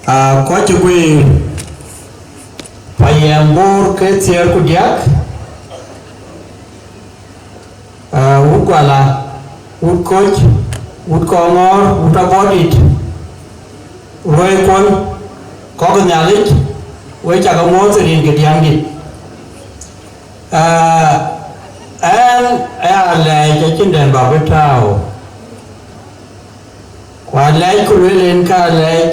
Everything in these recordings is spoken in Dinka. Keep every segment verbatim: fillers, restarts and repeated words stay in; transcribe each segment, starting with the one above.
Aa, kɔc cï guiir, payam Bor ke thiëër ku diäk, aa, wut Guala, wut Koc, wut Kɔŋɔɔr, wut Abɔdït, ruɛɛi kuɔn, kɔc Nhialic, wek cä ke muɔ̈ɔ̈th rin ke diäŋdït. Aa, ɛn aya lɛɛc acïn dɛn bä bï tääu. Ku alɛɛc ku lueel en ka alɛɛc,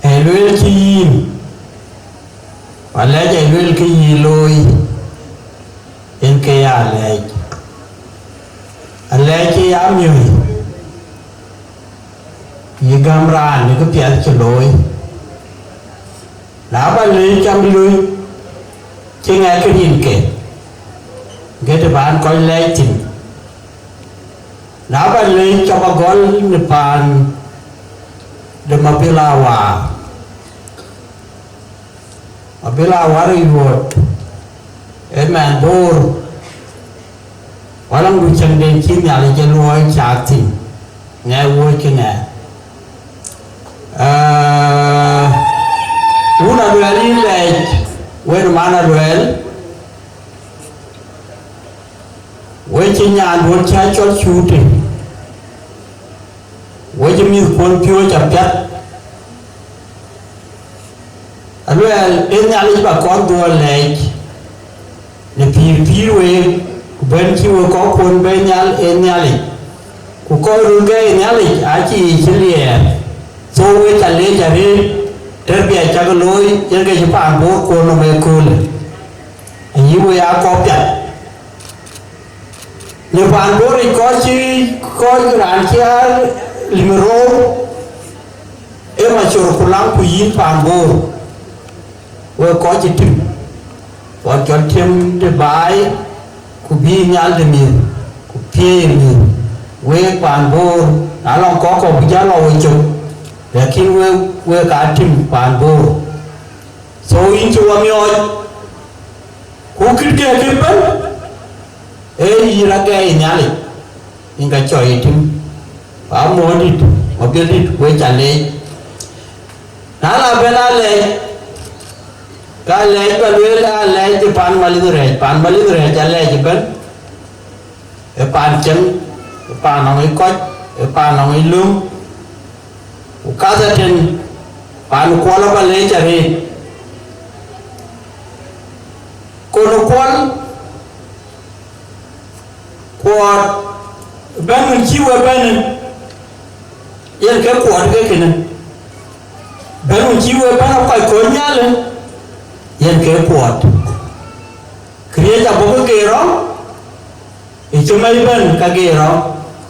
ee lueel cï yïn, ku alɛɛc ee lueel kë yï looi, en ke ya alɛɛc. Alɛɛc cï ya miöi, yï gäm raan në këpiɛth cï looi. Na bä lɛɛc cam lui, cï ŋɛk rinke, gëtë bän kɔc lɛɛc thïn. Na bä lɛɛc cam agɔl në paan de Mabil Awar, Mabil Awar ë yuɔɔt, ë mɛn Bor, walaŋ du cäŋden cï Nhialic ë luɔi caak thïn, ŋɛk wuɔ̈c cï ŋɛk. Aa, wun Aluɛl yïn lɛɛc, wën man Aluɛl, we cï nyaanduön cä cɔl Cuutë, we cï mïthkuön piööc apiɛth. Aluɛɛl, ee Nhialic bä kɔn dhuɔl lɛɛc në pïïr pïïr week, ku bɛ̈n cï we kɔ̈kkuön bɛ̈n nhial ee Nhialic, ku kɔc röt gɛɛi Nhialic aacï yiic cï liɛɛr. Thou wek ca leec arëët, tɛ̈r bia cak looi, yen ke cï paan Bor kuɔn nɔm ëköölë, ayï we aa kɔc piath. Në paan Bor yic kɔc cï kɔc raan cï aa lim ë roor, ee macor ku laŋ ku yïn paan Bor, wek kɔc cï tim, kɔc cɔl tim de baai, ku bïï nhial de mïth, ku piëëi mïth, wek paan Bor, na lɔŋ kɔc kɔ̈k bï jal lɔ we cök, lakin wek, wek aa tim paan Bor. So yïn cï wɔ miɔɔc, ku kït ke kë bɛ̈n, ee yïn rɔt gɛɛi Nhialic, yïn ka cɔɔi tim, ku amuɔ̈ɔ̈ndït, Mabiöldït, wek ca leec. Na la bɛ̈n alɛɛc, ka lɛɛc bä lueel alɛɛc de paan Malith Rɛɛc, paan Malith Rɛɛc alɛɛc ëbɛ̈n, ë paan cieŋ, ë paan nɔŋ ë kɔc, ë paan nɔŋ ë löŋ, ku kath ëtën paan Kuɔl abä leec arëët. Kon ë Kuɔl, kuɔɔt bɛ̈n wën cï we bɛ̈n, yen ke kuɔɔt ke kënë. Bɛ̈n wën cï we bɛ̈n a kɔc kony nhial, yen ke kuɔɔt. Këriëëc abɔ̈ ke geer rɔ̈m, ë cï mɛc bɛ̈n ka geer rɔ̈m,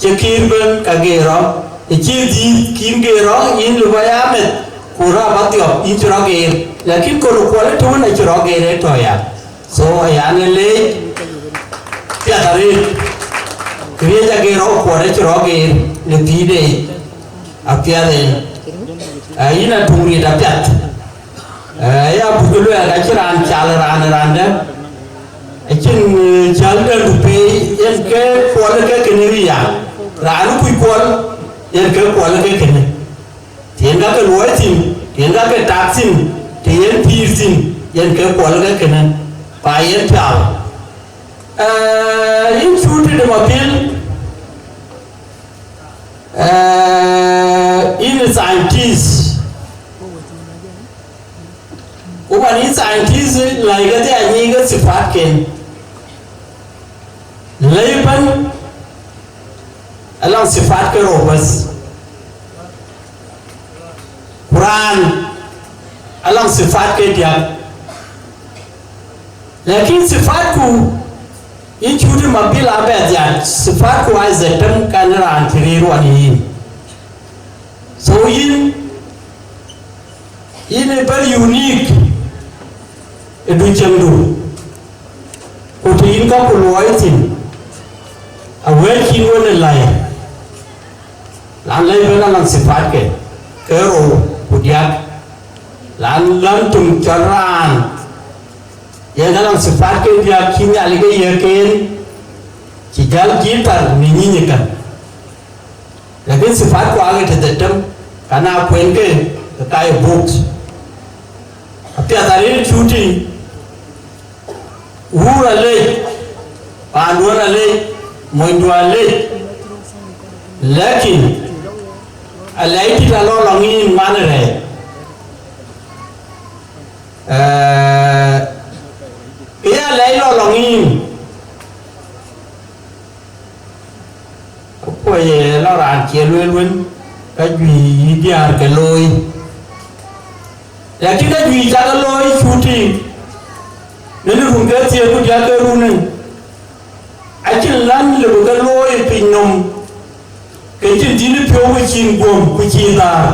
cï kiir bɛ̈n ka geer rɔ̈m, ë cï dhiëth kïn geer rɔ̈m, yïn lupɔ ya meth, ku rɔ̈m adhiɔp, yïn cï rɔ̈ geer. Lakin kon ë Kuɔl ë tëwën acï rɔ̈ geer ë tɔ̈ ya. So, ayan ë leec piath arëët, këriëëc ageer rɔ̈u kuɔɔt acï rɔ̈ geer në pïïrde, apiath en. Aa, yïn atuŋ riit apiath. Aa, ya buk luɛɛl ka cï raan cal raan ë raan dɛ̈. Acïn, eh, cäl dɛ̈ du pei, yen ke Kuɔl ke kënë ria. Raan kuc Kuɔl, yen ke Kuɔl ke kënë. Të yen ka ke luɔi thïn, të yen ka ke tak thïn, të yen pïïr thïn, yen ke Kuɔl ke kënë, pa yen pial. Ee, yïn Cuutë de Mabil, ee, yïn scientist. Ku man yïn scientist, lɛ̈i kedhie anyic ke sifatken. Lɛ̈i ëbɛ̈n alɔŋ sifat ke rou bas. Ku raan alɔŋ sifat ke diäk. Lakin sifatku, yïn Cuutë Mabil abɛ dhiac, sifatku aa dhetem kan raan cï rëër wan yïn. So yïn, yïn ë very unique ë du cieŋdu. Ku të yïn ka ku luɔi thïn, awëëc yïn wën ë läi. Lan lɛ̈i ëbɛ̈n alɔŋ sifatke, ke rou ku diäk. Lan lɔn töŋ cɔl raan, yen alɔŋ sifatke diäk cï Nhialic ke yiëk en, cï jäl jïïr thar në nyïnyë kan. Lakin sifatku aake të dhetem, Ana kuɛnke, ke ka ye buk. Apiɛth arëët cuti, wur alec, paanduɔ̈n alec, monydu alec, lakin alɛc dït alɔ lɔ ŋic man rɛɛc. Ee, ke ya lɛc lɔ lɔ ŋic. Apuɔ̈c ye lɔ raan cie lueel wën, ka juëc yï diäär ke looi. Lakin ka juëc cak looi cuti, në run ke thiëër ku diäk ke run ë, acïn län lëu bï ke looi ë piny nɔm, ke cïn dhil piɔ̈u ku cïn guöm ku cïn dhaar.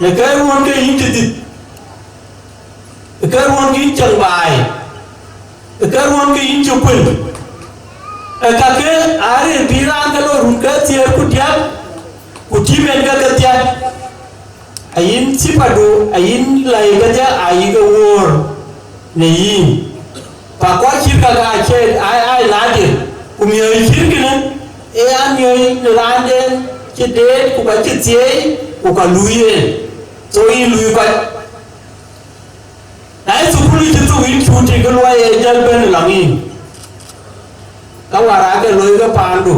Në ke ruɔ̈n ke yïn cï dhïth, ë ke ruɔ̈n ke yïn cieŋ baai, ë ke ruɔ̈n ke yïn cï kuël. Ë kakë arëët bï raan ke lɔ run ke thiëër ku diäk, ku tïm en ke ke thiäk. Ayïn thipadu, ayïn lɛi kedhie ayï ke woor në yïn. Pa kɔc cït kakë acie, ai, ai nadir, ku miɔ̈c cït kënë, ee amiɔ̈c në raanden cï deet, ku ka cï thieei, ku ka luui en. So yïn luui kɔc. Na ye thukul cï thuk yïn cuti, ke luɔi ee jäl bɛ̈n lɔŋ yïn. Ka wäär aake loi ke paandu,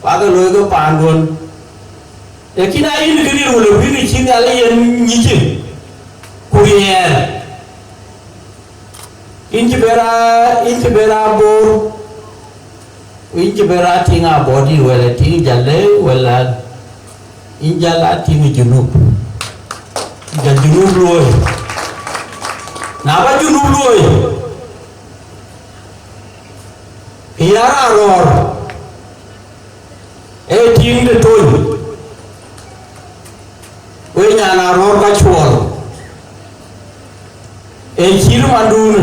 ku aake loi ke paanduɔ̈n. Lakin ayïn kë ril wël wïc cï Nhialic yen nyicë, ku riɛɛr. Yïn cï bɛ̈n aa, yïn cï bɛ̈n aa Bor, ku yïn cï bɛ̈n aa tiŋ Abɔ̈dït, wala tiŋ Jalle, wala yïn jäl aa tiŋ Junub. Jäl Junub luɔ̈i. Na ba Junub luɔ̈i, ke ya raan rɔ̈ɔ̈r, ee tiŋ de tony, wek nyan Arɔ̈ɔ̈r ka cuɔl, ee cït mandunë,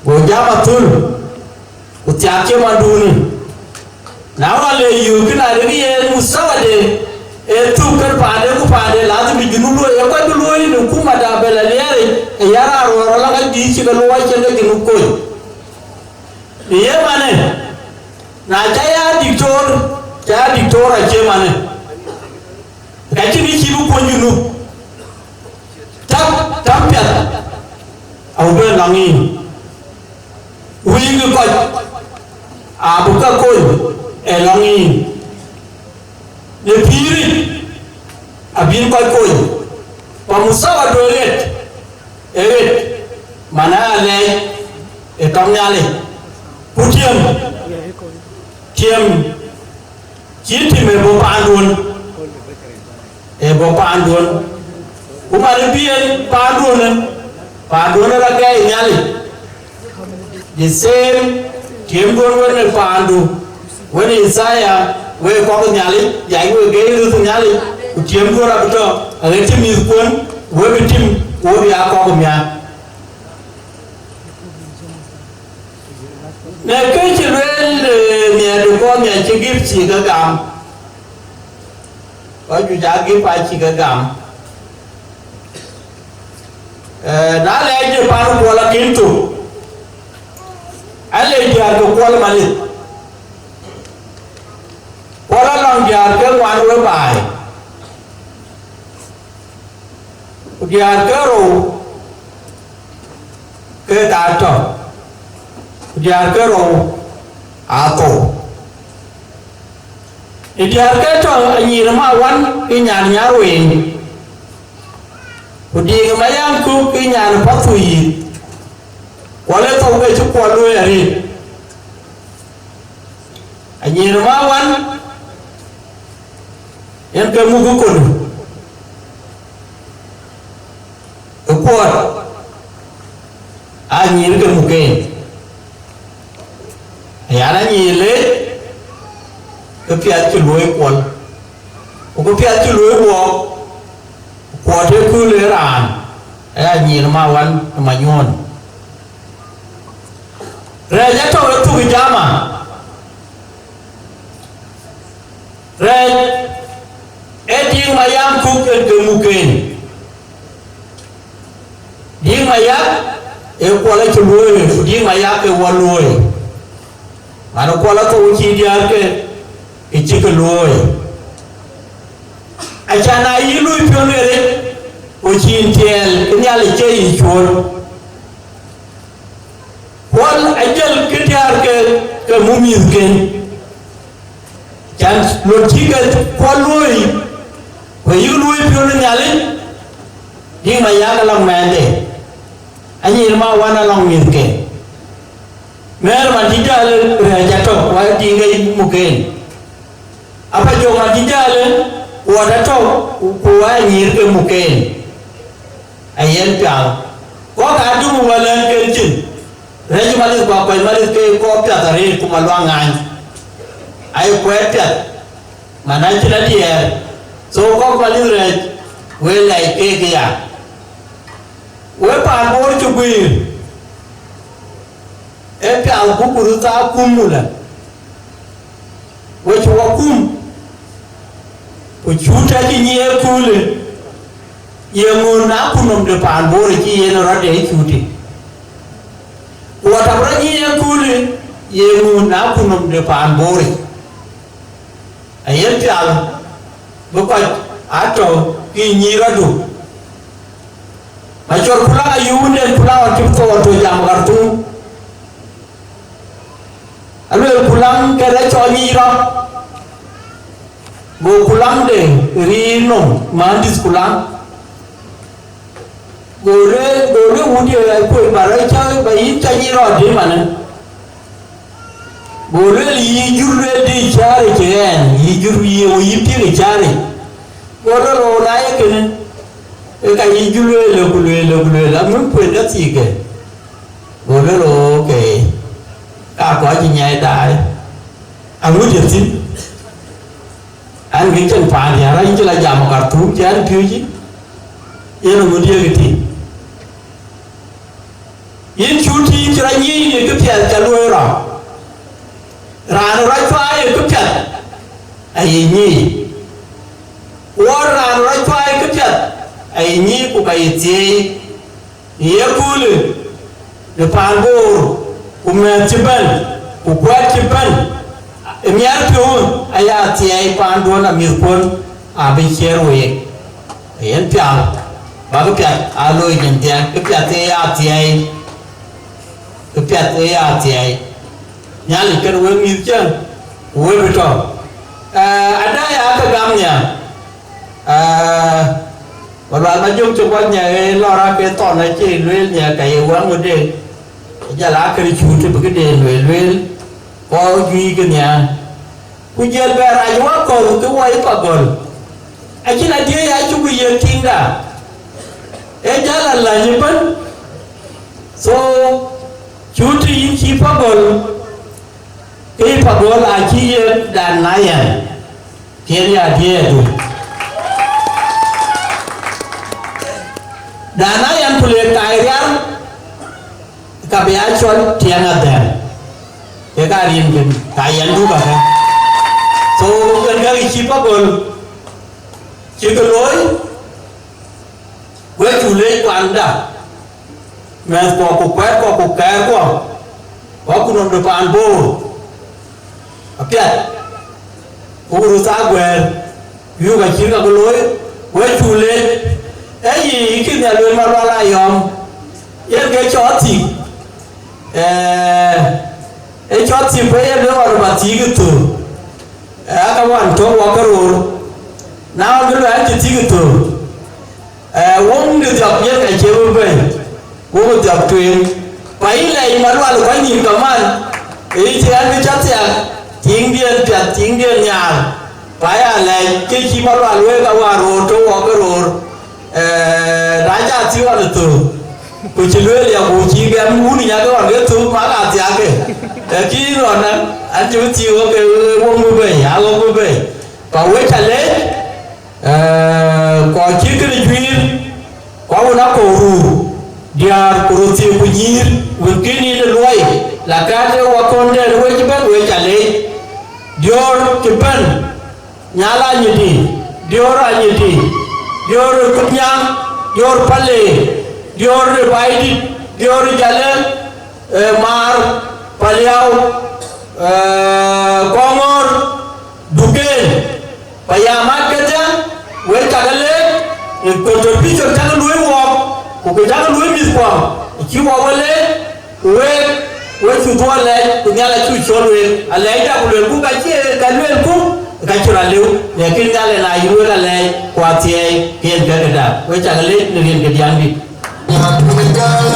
go jam athöl, ku thiak cï mandunë. Na wën, le yöök kën arëk yen muthawade, ee thuk kën paande ku paande, lazim bï Junub luɔ̈i, ee kɔc bï luɔ̈i në kumada bɛ̈n la liɛɛric, ee ya raan rɔ̈ɔ̈r ala ka dïït cï ke luɔi cïn ke Junub kony. Në ye manë, na ca ya diktor, ca ya diktor acie manë. Ka cïn kë cï bï kuɔny Junub. Täk, täk piɛth, abï bɛ̈n lɔŋ yïn. Wïïk kɔc, abï ke kony ë lɔŋ yïn. Në pïïric, abïn kɔc kony. Pa muthawa duëër ɣet, ë ɣet, mana alɛɛc ë tɔŋ Nhialic. Ku tiëm, tiëm, cï tim ë bɔ̈ paanduön, ë bɔ̈ paanduön. Ku man bï en paanduön, paanduön ë rɔt gɛɛi Nhialic. The same, tiëmduön wën ë paandu, wën ë Isaiah, wek kɔk Nhialic, yak wek gɛɛi röth Nhialic, ku tiëmduön abï tɔ̈, aɣet cï mïthkuön, wek bï tim, ku wek bï aa kɔk miäk. Në kë cï lueel, eh, nhiɛɛrdu kɔn nhiɛɛr cï gift cï ke gam, kɔc juëc aa gift aa cï ke gam. Eh, na lɛɛc de pan Kuɔl akën thök, alec diäär ke Kuɔl malith. Kuɔl alɔŋ diäär ke ŋuan wek baai, ku diäär ke rou ke ka tɔ̈, ku diäär ke rou aa thou. Ë diäär ke tɔ̈, Anyiir Mawan ke nyan Nyarweŋ, ku Diiŋ Mayaŋ Kuk ke nyan Pathuyith, Kuɔl ë thou ke cï Kuɔl luöi arëët. Anyiir Mawan, yen ke muk ë kony, ë Kuɔt, Anyiir ke muk en. Yan Anyiir leec, ke piɛth cï luöi Kuɔl, ku ke piɛth cï luöi wuɔɔk, Kuɔt ë kööl ë raan, ë Anyiir Mawan ë Manyuɔ̈ɔ̈n. Rɛɛc atɔ̈ ë thuk ë jama. Rɛɛc ë Diiŋ Mayaŋ Kuk en ke muk en. Diiŋ Mayak ë Kuɔl acï luöi, ku Diiŋ Mayak ë wɔ luöi. Man kuɔl athou cï diäärke, ke cï ke luööi. Acan aa yï luui piɔ̈n ë rec, ku cïn tiɛɛl, ke Nhialic cie yï cuöl. Kuɔl ajël kë diäärke, ke muk mïthken. Can luɔt cï ke kuɔl luöi, ku yïk luui piɔ̈n ë Nhialic, dïŋ ma yak alɔŋ mɛɛnde, anyïïr ma wan alɔŋ mïthke. Mɛɛr man cï jäl rɛ̈ɛ̈c atɔ̈, ku adïŋ ke mukken. Apa jɔk man cï jäl, ku ɣɔt atɔ̈, ku anyïïr ke mukken. Ayen pial. Kɔ̈k aa duk wälɛ̈n ken cin. Rɛ̈c malith ku akuɛc malith ke kɔɔr piath arëët ku maluaŋ ŋaany. Aye kuɛɛt piath, man acïn adiɛɛr. So kɔ̈k malith rɛ̈c, wek lɛc keek ya. Wek paan Bor cï guiir, ee pial ku kurutha kum mula. We cï wɔ kum, ku cut acï nyiëë köölë, ye ŋö na kun nɔm de paan Bor cï yen rɔt de cuti? Ku wɔ tɔ̈ rɔt nyiëë köölë, ye ŋö na kun nɔm de paan Bor? Ayen pial bï kɔc aa tɔ̈ ke nyïïr rɔtdu. Macɔl Kulaŋ ayï wunden Kulaŋ ɣɔn cï thou ɣɔn tɔ̈ jam Khartoum. Aluel Kulaŋ ke rɛc cɔl nyic rɔt, go Kulaŋ de riir nɔm, Muhandis Kulaŋ. Go lueel, go lueel, wut ye kuc ba rɛc cä, ba yïn cä nyic rɔt dï manë. Go lueel, yï jur lueel dï cääric ɣɛn, yï jur yï ŋö yï piëk ë cääric. Go lueel, ɣo na ye kënë, ke ka yï jur lueel, ku lueel, ku lueel, amï kuën dä thiikë. Go lueel, okay, ka kɔc cï nyai daai, aŋut ye thïn. An, kë cïn paan diäär rɔt yïn cï la jam Khartoum cï an piööcë, yen aŋut ye kë tïŋ. Yïn cut yïn cï rɔt nyiic në këpiɛth ca luöi rɔt. Raan rɔt cuai ë këpiɛth aye nyiic. Wɔ raan rɔt cuai ë këpiɛth aye nyiic ku ka ye thieei. Në ye köölë, në paan Bor, ku mɛ̈th cï bɛ̈n, ku kuɛɛt cï bɛ̈n, ë miɛt piɔ̈u aya thiɛɛi paanduön amïthkuön abï ciëër week. Yen pial, bä këpiath aa looi nyin thiɛɛn, këpiath ee ya thiɛɛi, këpiath ee ya thiɛɛi. Nhialic kën wek mïth cä, ku wek bï tɔ. Ë, ada ya ke gam nhial. Ë, Malual Majök cï guɔc nhial ë lɔ̈ɔ̈r ake thɔn acï lueel nhial ka ye wɛ̈ŋ wëde. Jal aa kën cuut të bï këde lueel lueel, kɔɔr juic ke nhial. Ku jiël bɛ rac wakɔ̈u ke wɔ ë pagɔl. Acïn adiëc acuk yiëk tiŋda, ee jäl aläny ëbën. So, cut të yïn cï pagɔl, ke yï pagɔl acï yiëk dan na yɛn, tiɛn ya diëëdu. Dan na yɛn ku le kaai rial, ka bï a cɔl tiɛŋ adhɛl, ke ka riɛnken, ka yɛn duk akä. So, ken ka cï pagol cï ke looi, we cu leec kuanda, mɛ̈thkuɔ ku kuɛɛtkuɔ ku kɛɛrkuɔ, wa ku nɔm de paan Boor. Apiɛth, ku röt thaa guɛ̈ɛ̈r, yuk acït ka ke looi, we cu leec, ee yï, yï kï nhial lueel Malual Ayɔm, yen ke cɔɔth thïk, ee, ee cɔɔth thïk, ku yen lueel ɣɔn ba thïk ë thöör, ee, aka wan tök wɔ ke roor, na ɣɔn ke luɛɛl cï thïk ë thöör. Ee, woŋ de dhiɔp yen ka cie bï bɛ̈i, woŋ de dhiɔp tueŋ. Ku ayï lɛc Malual ë kuany nïïm kaman, ee yï cï ɣɛn bï cä thiak, tiiŋdiɛ̈n piath, tiiŋdiɛ̈n nhiaar. Ku aya lɛc, ke cï Malual wek awär roor tɔ̈u wɔ ke roor. Ee, na cä thiɔ̈ɔ̈n ë thöök, ku cï lueel ya, ku cï gɛm wun ë nyak ɣɔn ke thöök, ma ka thiakke. Ee, kï ɣɔn, an, cï bï thiëëk ɣɔn ke woŋ bï bɛ̈i, a ɣɔn bï bɛ̈i. Ku awek ca leec, Ee, kɔc cï kënë juiir, ku awën akɔ̈u ruur, diäär ku röt thiëëk ku nyïïr, wën kën yïn ë luɔi, la kɛ̈ɛ̈t ë wakɔ̈ndɛn wec cï bɛ̈n wec ca leec. Diöör cï bɛ̈n, Nyal Anyidi, diöör Anyidi, diöör ë Kutnyaŋ, diöör Pale, diöör ë Baidït, diöör ë Jalë, ee, maar Paliau, Eh, Kɔŋɔɔr, Duken, Payamat kedhia, wek cak leec, ë contribution cak luɔi wɔɔk, ku ke cak luɔi mïth kuɔm, cï wɔ we leec, ku wek, wek cu dhuɔl lɛɛc, ku Nhialic acu cɔl wek, alɛɛcda ku luelku ka cie, ka luelku, ka cï rɔt liu, lakin Nhialic na yïn wek alɛɛc, ku athiɛɛi, ke yen kek këda, wek cak leec në rin ke diäŋdït.